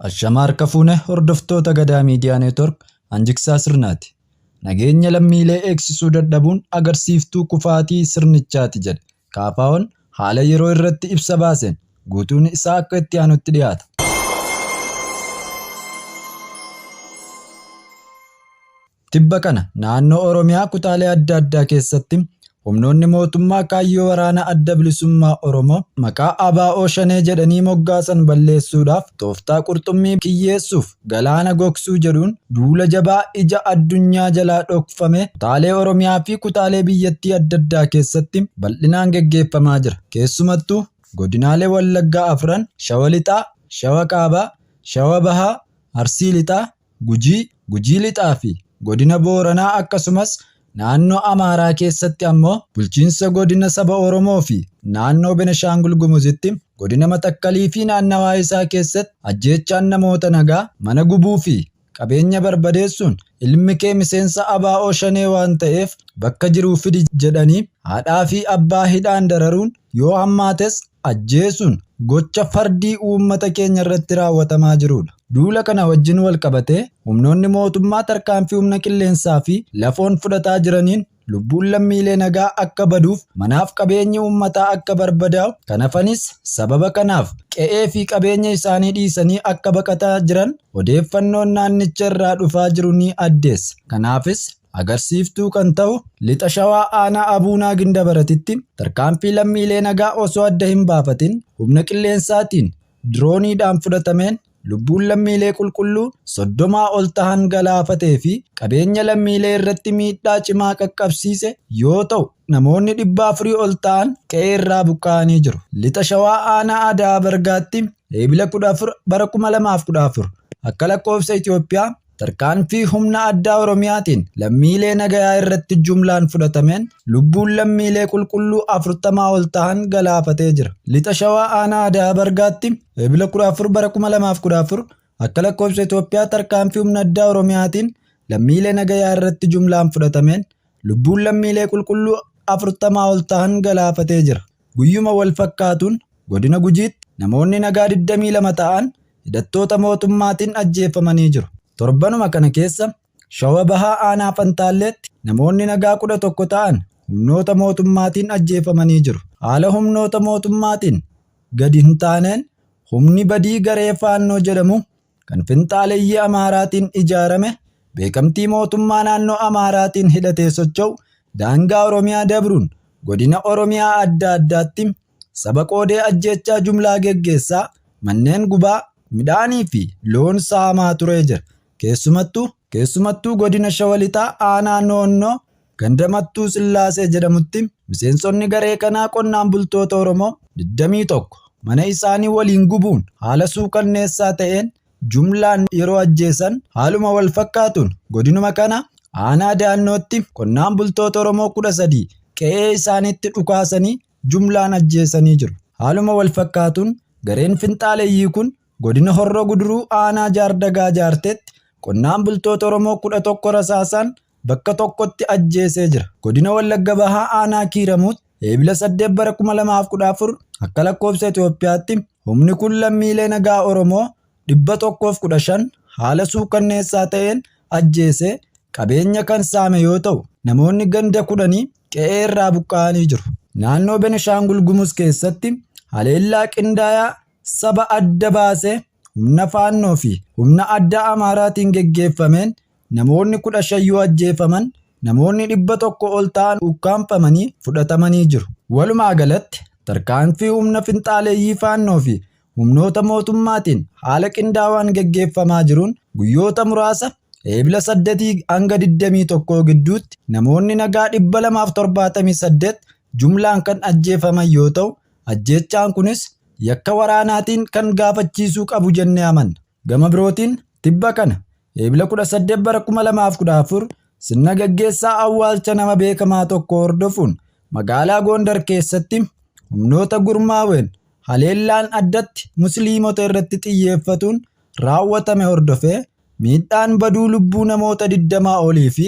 Ashamaa harka fuune hordoftoota Gadaa Miidiyaa Neetwork Anjiksaa Sirnaati. Nageenya lammiilee eegsisuu dadhabuun agarsiiftuu kufaatii sirnichaati jedhe. KFO'n haala yeroo irratti ibsa baaseen guutuun isaa akka itti aanutti dhiyaata. Tibba kana naannoo Oromiyaa kutaalee adda addaa keessatti humnoonni mootummaa kaayyoo waraana adda bilisummaa Oromoo maqaa ABO Shanee jedhanii moggaasan balleessuudhaaf tooftaa qurxummii kiyyeessuuf galaana gogsuu jedhuun duula jabaa ija addunyaa jalaa dhokfame kutaalee Oromiyaa fi kutaalee biyyattii adda addaa keessatti bal'inaan geggeeffamaa jira. Keessumattuu godinaalee Wallaggaa afran, Shawa Lixaa, Shawa Kaabaa, Shawa Bahaa, Arsii Lixaa, Gujii, Gujii Lixaa fi godina Booranaa akkasumas naannoo Amaaraa keessatti ammoo bulchiinsa godina saba Oromoo fi naannoo Benishaangul Gumuzitti godina Matakkalii fi naannawaa isaa keessatti ajjeechaan namoota nagaa mana gubuu fi qabeenya barbadeessuun ilmi kee miseensa ABO Shanee waan ta'eef bakka jiruu fidi jedhanii haadhaa fi abbaa hidhaan dararuun yoo hammaates ajjeesuun gocha fardii uummata keenya irratti raawwatamaa jirudha. Duula kana wajjin wal qabatee humnoonni mootummaa tarkaanfii humna qilleensaa fi lafoon fudhataa jiraniin lubbuun lammiilee nagaa akka baduuf manaaf qabeenyi uummataa akka barbadaa'u kan hafanis sababa kanaaf qe'ee fi qabeenya isaanii dhiisanii akka baqataa jiran odeeffannoon naannicha irraa dhufaa jiru ni addeessa. Kanaafis agarsiiftuu kan ta'u lixa Shawaa aanaa Abuunaa Gindabaratitti tarkaanfii lammiilee nagaa osoo adda hin baafatin humna qilleensaatiin dirooniidhaan fudhatameen lubbuun lammiilee qulqulluu 30 ol tahan galaafatee fi qabeenya lammiilee irratti miidhaa cimaa qaqqabsiise yoo ta'u namoonni 400 ol ta'an qe'ee irraa buqqa'anii jiru. Lixa Shawaa aanaa Adaa Bargaatti Eebila 14 bara 2014 akka lakkoofsa Itoophiyaa tarkaanfii humna addaa Oromiyaatiin lammiilee nagayaa irratti jumlaan fudhatameen lubbuun lammiilee qulqulluu 40 ol tahan galaafatee jira. Lixa Shawaa aanaa Adaa Bargaatti Eebila 14 bara 2014 akka lakkoofsa Itoophiyaa tarkaanfii humna addaa Oromiyaatiin lammiilee nagayaa irratti jumlaan fudhatameen lubbuun lammiilee qulqulluu 40 ol tahan galaafatee jira. Guyyuma wal fakkaatuun godina Gujiitti namoonni nagaa 22 ta'an hidhattoota mootummaatiin ajjeefamanii jiru. Torbanuma kana keessa Shawa Bahaa aanaa Fantaalleetti namoonni nagaa 11 ta'an humnoota mootummaatiin ajjeefamanii jiru. Haala humnoota mootummaatiin gadi hin taaneen humni badii garee Faannoo jedhamu kan finxaaleyyii Amaaraatiin ijaarame beekamtii mootummaa naannoo Amaaraatiin hidhatee socho'u daangaa Oromiyaa dabruun godina Oromiyaa adda addaatti saba qoodee ajjeechaa jumlaa geggeessaa manneen gubaa midhaanii fi loon saamaa turee jira. Keessumattuu godina Shawa Lixaa aanaa Noonnoo ganda Mattuu Sillaasee jedhamutti miseensonni garee kanaa qonnaan bultoota Oromoo 21 mana isaanii waliin gubuun haala suukanneessaa ta'een jumlaan yeroo ajjeesan haaluma wal fakkaatuun godinuma kana aanaa Daannootti qonnaan bultoota Oromoo 13 qe'ee isaaniitti dhukaasanii jumlaan ajjeesanii jiru. Haaluma wal fakkaatuun gareen finxaaleyyii kun godina Horroo Guduruu aanaa Jaardagaa Jaarteetti qonnaan bultoota Oromoo 11 rasaasaan bakka tokkotti ajjeesee jira. Godina Wallagga Bahaa aanaa Kiiramuutti Eebila 8 bara 2014 akka lakkoofsa Itoophiyaatti humni kun lammiilee nagaa Oromoo 115 haala suukanneessaa ta'een ajjeesee qabeenya kan saame yoo ta'u namoonni ganda 10 qe'ee irraa buqqa'anii jiru. Naannoo Benishaangul Gumuz keessatti haleellaa qindaayaa saba adda baasee humna Faannoo fi humna addaa Amaaraatiin geggeeffameen namoonni 15 yoo ajjeefaman namoonni 100 ol ta'an ukkaanfamanii fudhatamanii jiru. Walumaa galatti tarkaanfii humna finxaaleyyii Faannoo fi humnoota mootummaatiin haala qindaawaan geggeeffamaa jiruun guyyoota muraasa Eebila 8 hanga 21 gidduutti namoonni nagaa 278 jumlaan kan ajjeefaman yoo ta'u ajjeechaan kunis yakka waraanaatiin kan gaafachiisuu qabu jennee amanna. Gama birootiin tibba kana Eebila 18 bara 2014 sirna gaggeessaa awwaalcha nama beekamaa tokko hordofuun magaalaa Gondar keessatti humnoota gurmaaween haleellaan addatti musliimota irratti xiyyeeffatuun raawwatame hordofee miidhaan baduu lubbuu namoota 20 olii fi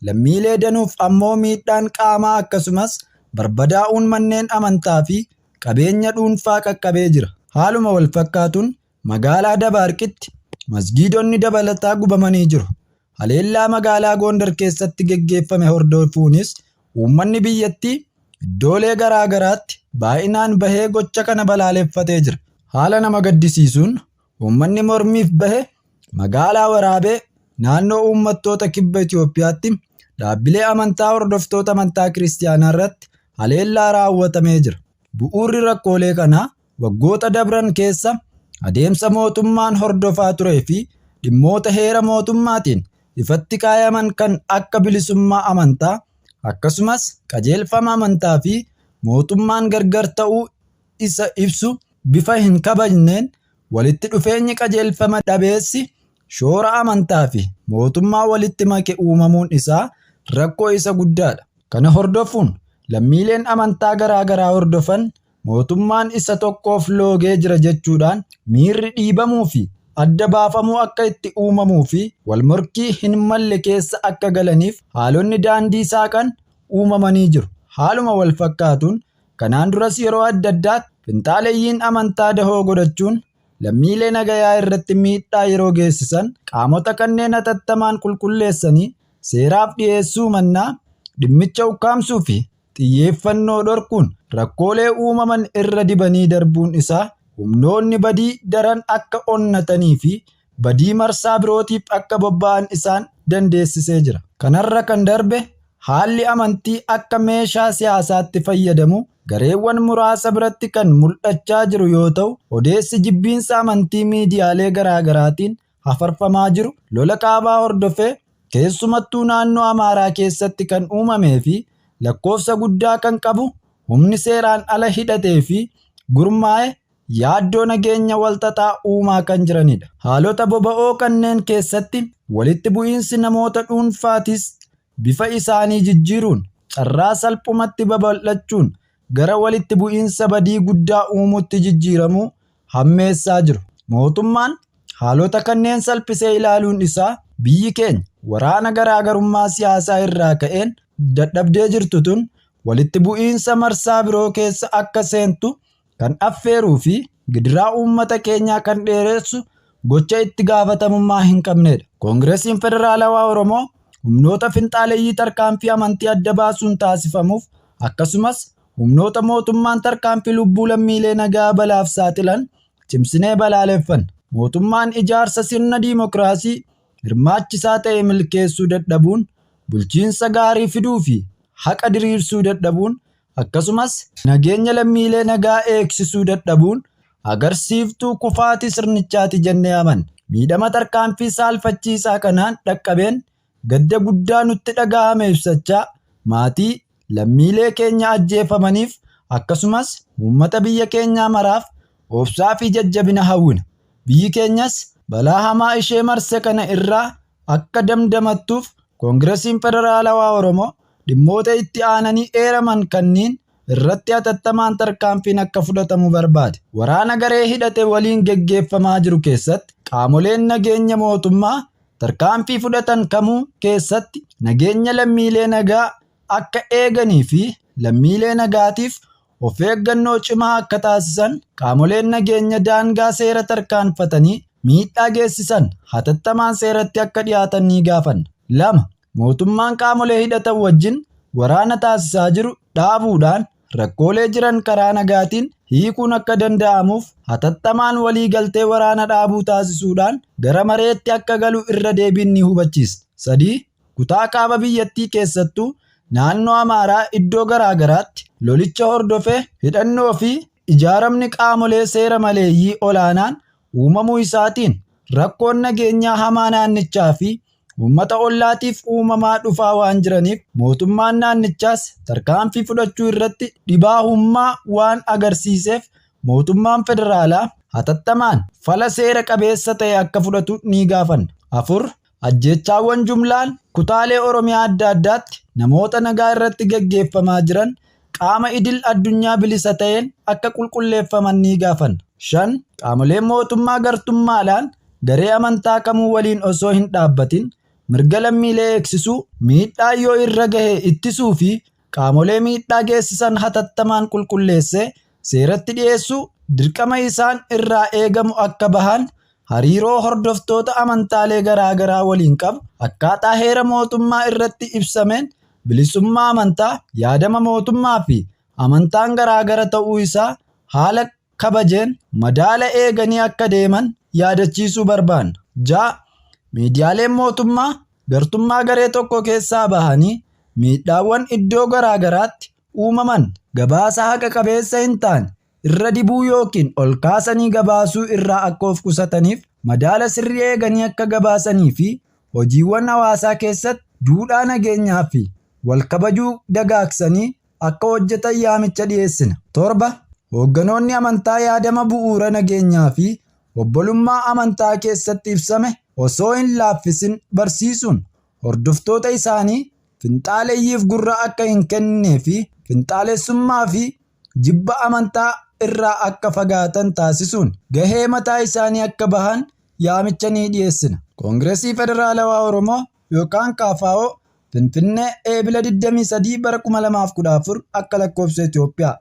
lammiilee danuuf ammoo miidhaan qaamaa akkasumas barbadaa'uun manneen amantaa fi qabeenya dhuunfaa qaqqabee jira. Haaluma wal fakkaatuun magaalaa Dabaarqitti masgiidonni dabalataa gubamanii jiru. Haleellaa magaalaa Gondar keessatti geggeeffame hordofuunis uummanni biyyattii iddoolee garaa garaatti baay'inaan bahee gocha kana balaaleffatee jira. Haala nama gaddisiisuun uummanni mormiif bahe magaalaa Waraabee naannoo uummattoota kibba Itoophiyaatti dhaabbilee amantaa hordoftoota amantaa kiristiyaanaa irratti haleellaa raawwatamee jira. Bu'uurri rakkoolee kanaa waggoota dabran keessa adeemsa mootummaan hordofaa turee fi dhimmoota heera mootummaatiin ifatti kaayaman kan akka bilisummaa amantaa akkasumas qajeelfama amantaa fi mootummaan gargar ta'uu isa ibsu bifa hin kabajneen walitti dhufeenyi qajeelfama dhabeessi shoora amantaa fi mootummaa walitti make uumamuun isaa rakkoo isa guddaadha. Kana hordofuun lammiileen amantaa garaa garaa hordofan mootummaan isa tokkoof loogee jira jechuudhaan miirri dhiibamuu fi adda baafamuu akka itti uumamuu fi walmorkii hin malle keessa akka galaniif haalonni daandii saaqan uumamanii jiru. Haaluma wal fakkaatuun kanaan duras yeroo adda addaatti finxaaleeyyiin amantaa dahoo godhachuun lammiilee nagayaa irratti miidhaa yeroo geessisan qaamota kanneen hatattamaan qulqulleessanii seeraaf dhiyeessuu mannaa dhimmicha ukkaamsuu fi xiyyeeffannoo dhorkuun rakkoolee uumaman irra dibanii darbuun isaa humnoonni badii daran akka onnatanii fi badii marsaa birootiif akka bobba'an isaan dandeessisee jira. Kanarra kan darbe haalli amantii akka meeshaa siyaasaatti fayyadamu gareewwan muraasa biratti kan mul'achaa jiru yoo ta'u, odeessi jibbiinsa amantii miidiyaalee garaa garaatiin hafarfamaa jiru lola kaabaa hordofee keessumattuu naannoo Amaaraa keessatti kan uumamee fi lakkoofsa guddaa kan qabu humni seeraan ala hidhatee fi gurmaa'e yaaddoo nageenya walxaxaa uumaa kan jiranidha. Haalota boba'oo kanneen keessatti walitti bu'iinsi namoota dhuunfaatis bifa isaanii jijjiiruun carraa salphumatti babal'achuun gara walitti bu'iinsa badii guddaa uumutti jijjiiramuu hammeessaa jiru. Mootummaan haalota kanneen salphisee ilaaluun isaa biyyi keenya waraana garaagarummaa siyaasaa irraa ka'een dadhabdee jirtu tun walitti bu'iinsa marsaa biroo keessa akka seentu kan affeeruu fi gidiraa uummata keenyaa kan dheeressu gocha itti gaafatamummaa hin qabnedha. Koongiresiin Federaalawaa Oromoo humnoota finxaaleeyyii tarkaanfii amantii adda baasuun taasifamuuf akkasumas humnoota mootummaan tarkaanfii lubbuu lammiilee nagaa balaaf saaxilan cimsinee balaaleffanna. Mootummaan ijaarsa sirna diimokiraasii hirmaachisaa ta'e milkeessuu dadhabuun bulchiinsa gaarii fiduu fi haqa diriirsuu dadhabuun akkasumas nageenya lammiilee nagaa eegsisuu dadhabuun agarsiiftuu kufaatii sirnichaati jennee amanna. Miidhama tarkaanfii saalfachiisaa kanaan dhaqqabeen gadda guddaa nutti dhaga'ame ibsachaa maatii lammiilee keenya ajjeefamaniif akkasumas uummata biyya keenyaa maraaf obsaa fi jajjabina hawwina. Biyyi keenyas balaa hamaa ishee marse kana irraa akka damdamattuuf Koongiresiin Federaalawaa Oromoo dhimmoota itti aananii eeraman kanneen irratti hatattamaan tarkaanfiin akka fudhatamu barbaade. Waraana garee hidhate waliin geggeeffamaa jiru keessatti qaamoleen nageenya mootummaa tarkaanfii fudhatan kamuu keessatti nageenya lammiilee nagaa akka eeganii fi lammiilee nagaatiif of eeggannoo cimaa akka taasisan qaamoleen nageenya daangaa seera tarkaanfatanii miidhaa geessisan hatattamaan seeratti akka dhiyaatan ni gaafanna. 2. Mootummaan qaamolee hidhatan wajjin waraana taasisaa jiru dhaabuudhaan rakkoolee jiran karaa nagaatiin hiikuun akka danda'amuuf hatattamaan walii galtee waraana dhaabuu taasisuudhaan gara mareetti akka galu irra deebiin ni hubachiisa. 3. Kutaa kaaba biyyattii keessattuu naannoo Amaaraa iddoo garaa garaatti lolicha hordofee hidhannoo fi ijaaramni qaamolee seera maleeyyii olaanaan uumamuu isaatiin rakkoon nageenyaa hamaa naannichaa fi uummata ollaatiif uumamaa dhufaa waan jiraniif mootummaan naannichaas tarkaanfii fudhachuu irratti dhibaahummaa waan agarsiiseef mootummaan federaalaa hatattamaan fala seera qabeessa ta'e akka fudhatu ni gaafanna. 4. Ajjeechaawwan jumlaan kutaalee Oromiyaa adda addaatti namoota nagaa irratti geggeeffamaa jiran qaama idil addunyaa bilisa ta'een akka qulqulleeffaman ni gaafanna. 5. Qaamoleen mootummaa gartummaadhaan garee amantaa kamuu waliin osoo hin dhaabbatin mirga lammiilee eegsisuu, miidhaa yoo irra gahe ittisuu fi qaamolee miidhaa geessisan hatattamaan qulqulleessee seeratti dhiyeessuu dirqama isaan irraa eegamu akka bahan, hariiroo hordoftoota amantaalee garaagaraa waliin qabu akkaataa heera mootummaa irratti ibsameen bilisummaa amantaa, yaadama mootummaa fi amantaan garaagara ta'uu isaa haala kabajeen madaala eeganii akka deeman yaadachiisuu barbaanna. 6. Miidiyaaleen mootummaa gartummaa garee tokko keessaa bahanii miidhaawwan iddoo garaagaraatti uumaman gabaasa haqa qabeessa hin taane irra dibuu yookiin ol kaasanii gabaasuu irraa akka of qusataniif madaala sirrii eeganii akka gabaasanii fi hojiiwwan hawaasaa keessatti duudhaa nageenyaa fi wal kabajuu dagaagsanii akka hojjetan yaamicha dhiyeessina. 7. Hoogganoonni amantaa yaadama bu'uura nageenyaa fi obbolummaa amantaa keessatti ibsame osoo hin laaffisin barsiisuun hordoftoota isaanii finxaaleeyyiif gurra akka hin kenninee fi finxaalessummaa fi jibba amantaa irraa akka fagaatan taasisuun gahee mataa isaanii akka bahan yaamicha ni dhiyeessina. Koongireesii Federaalawaa Oromoo yookaan KFO, Finfinnee, Eebila 23 bara 2014 akka lakkoofsa Itoophiyaa.